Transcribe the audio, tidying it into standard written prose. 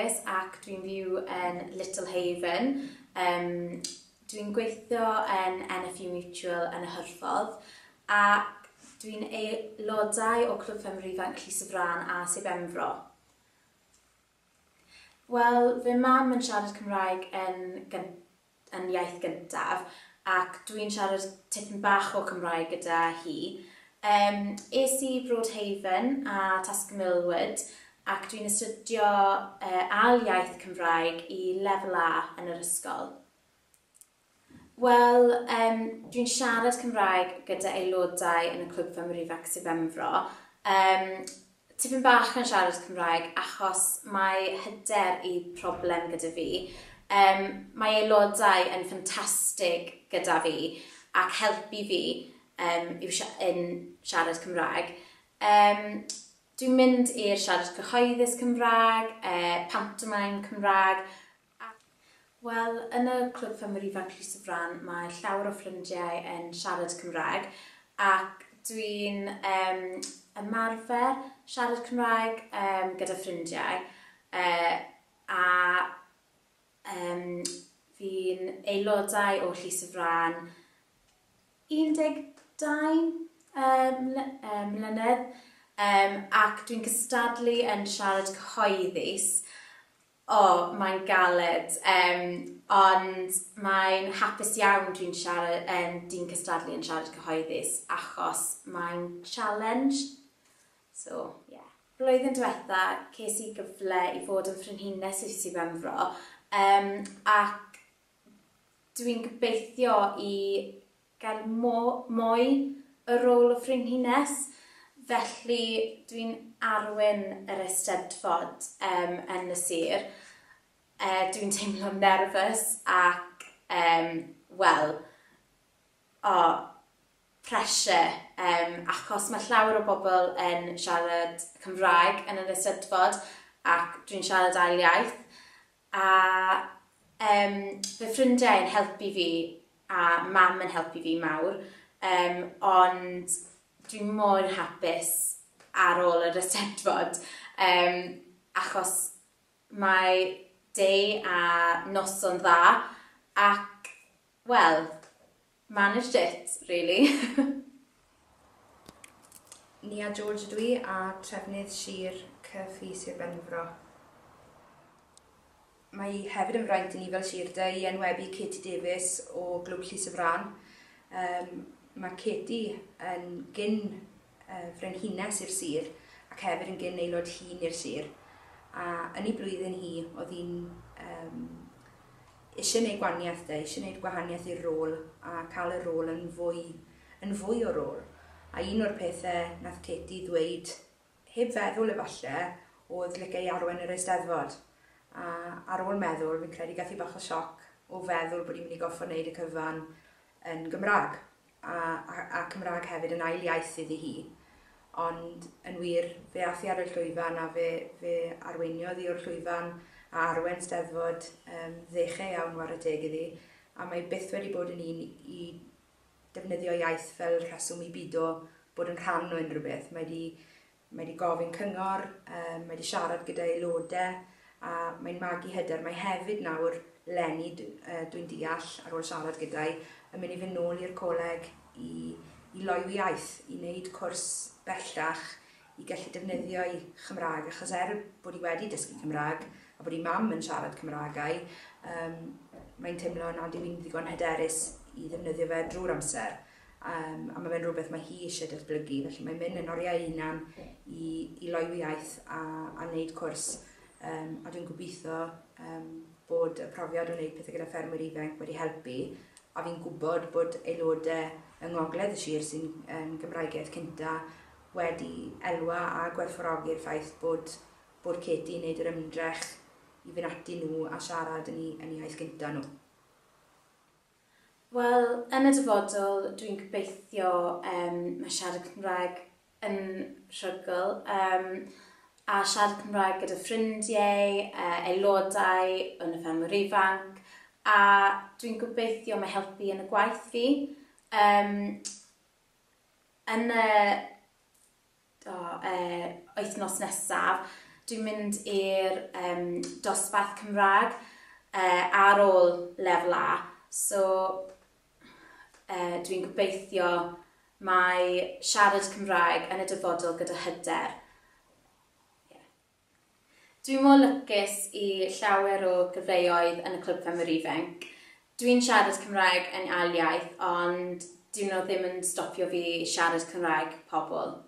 Davies ac dwi'n fyw yn Little Haven. Um, dwi'n gweithio yn NFU Mutual yn y Hyrffordd ac dwi'n aelodau o Clwb Ffermwyr Ifanc Llys y Frân a Sir Benfro. Wel, fy mam yn siarad Cymraeg yn yn iaith gyntaf ac dwi'n siarad tipyn bach o Cymraeg gyda hi. Um, es i Broadhaven a Tasg Millward ac dwi'n astudio uh, ail iaith Cymraeg i lefel A yn yr ysgol. Wel, um, dwi'n siarad Cymraeg gyda aelodau yn y Clwb Ffermwyr Ifanc Sir Benfro. Um, tipyn bach yn siarad Cymraeg achos mae hyder i problem gyda fi. Um, mae aelodau yn ffantastig gyda fi ac helpu fi um, i'w si in siarad Cymraeg. Um, dwi'n mynd i'r siarad cyhoeddus Cymraeg, pantomime Cymraeg, Wel, yn y Clwb Ffermwyr Ifanc Llys y Fran mae llawer o ffrindiau yn siarad Cymraeg ac dwi'n um, ymarfer siarad Cymraeg um, gyda ffrindiau uh, a um, fi'n aelodau o Llys y Fran 12 um, mlynedd um, ac dwi'n cystadlu yn siarad cyhoeddus. O, mae'n galed, um, ond mae'n hapus iawn dwi'n siarad, um, di'n cystadlu yn siarad cyhoeddus achos mae'n challenge. So, yeah. Blwyddyn diwetha, ces i gyfle i fod yn frenhines i Sir Benfro, um, ac dwi'n gobeithio i gael mo mwy y rôl o frenhines, felly dwi'n arwain yr Eisteddfod um, yn y sir. Uh, dwi'n teimlo'n nerfus ac, um, wel, oh, pressure, um, achos mae llawer o bobl yn siarad Cymraeg yn yr Eisteddfod ac dwi'n siarad ail iaith. A um, fy ffrindiau yn helpu fi a mam yn helpu fi mawr, um, ond dwi'n mor hapus ar ôl yr Eisteddfod, um, achos mae day a noson dda ac, well, managed it, really. Nia George ydw i a trefnydd sir CFI Sir Benfro. Mae hefyd yn fraint i ni fel sir de i enwebu Katie Davies o Glwb Llys y Frân. Um, mae Katie yn gyn uh, frenhines i'r sir ac hefyd yn gyn aelod hŷn i'r sir. A yn ei blwyddyn hi, oedd hi'n um, eisiau gwneud gwahaniaeth de, eisiau gwneud gwahaniaeth i'r rôl a cael y rôl yn fwy, yn fwy o rôl. A un o'r pethau nath Katie ddweud, heb feddwl efallai, oedd licio i arwain yr Eisteddfod. A ar ôl meddwl, fi'n credu gath hi bach o sioc o feddwl bod hi'n mynd i goffo wneud y cyfan yn Gymraeg. A, a, a Cymraeg hefyd yn ail iaith iddi hi. Ond yn wir, fe ath hi ar y llwyfan a fe, fe arweiniodd hi o'r llwyfan a arwain Steddfod um, ddechau iawn whare teg iddi. A mae byth wedi bod yn un i defnyddio iaith fel rheswm i bido bod yn rhan o unrhyw beth. Mae wedi, mae wedi gofyn cyngor, um, mae wedi siarad gyda aelodau a mae'n magu hyder. Mae hefyd nawr, leni, dwi'n deall, ar ôl siarad gyda'i, yn mynd i fynd nôl i'r coleg i, i loywi iaith, i wneud cwrs bellach i gallu defnyddio ei Chymraeg, achos er bod hi wedi dysgu Cymraeg a bod ei mam yn siarad Cymraeg a'i, um, mae'n teimlo nad yw hi'n ddigon hyderus i ddefnyddio fe drwy'r amser. Um, a mae fe'n rhywbeth mae hi eisiau datblygu, felly mae'n mynd yn oriau ei hunan i, i loywi iaith a, a wneud cwrs. Um, a dwi'n gobeithio um, bod y profiad o wneud pethau gyda ffermwyr ifanc wedi helpu, a fi'n gwybod bod aelodau yng ngogledd y sir sy'n um, Gymraegiaeth cynta wedi elwa a gwerthfawrogi'r ffaith bod, bod Katie yn wneud yr ymdrech i fynd ati nhw a siarad yn ei, yn ei iaith gynta nhw. Wel, yn y dyfodol, dwi'n gobeithio um, mae siarad Cymraeg yn rhugl um, a siarad Cymraeg gyda ffrindiau, uh, aelodau yn y ffermwyr ifanc, a dwi'n gobeithio mae helpu yn y gwaith fi. Um, yn y o, uh, wythnos nesaf, Dwi'n mynd i'r dosbarth Cymraeg ar ôl lefel A, so dwi'n gobeithio mae siarad Cymraeg yn y dyfodol gyda hyder. Yeah. Dwi'n mor lwcus i llawer o gyfleoedd yn y Clwb Ffermwyr Ifanc. Dwi'n siarad Cymraeg yn ail iaith, ond dyn nhw ddim yn stopio fi siarad Cymraeg pobl.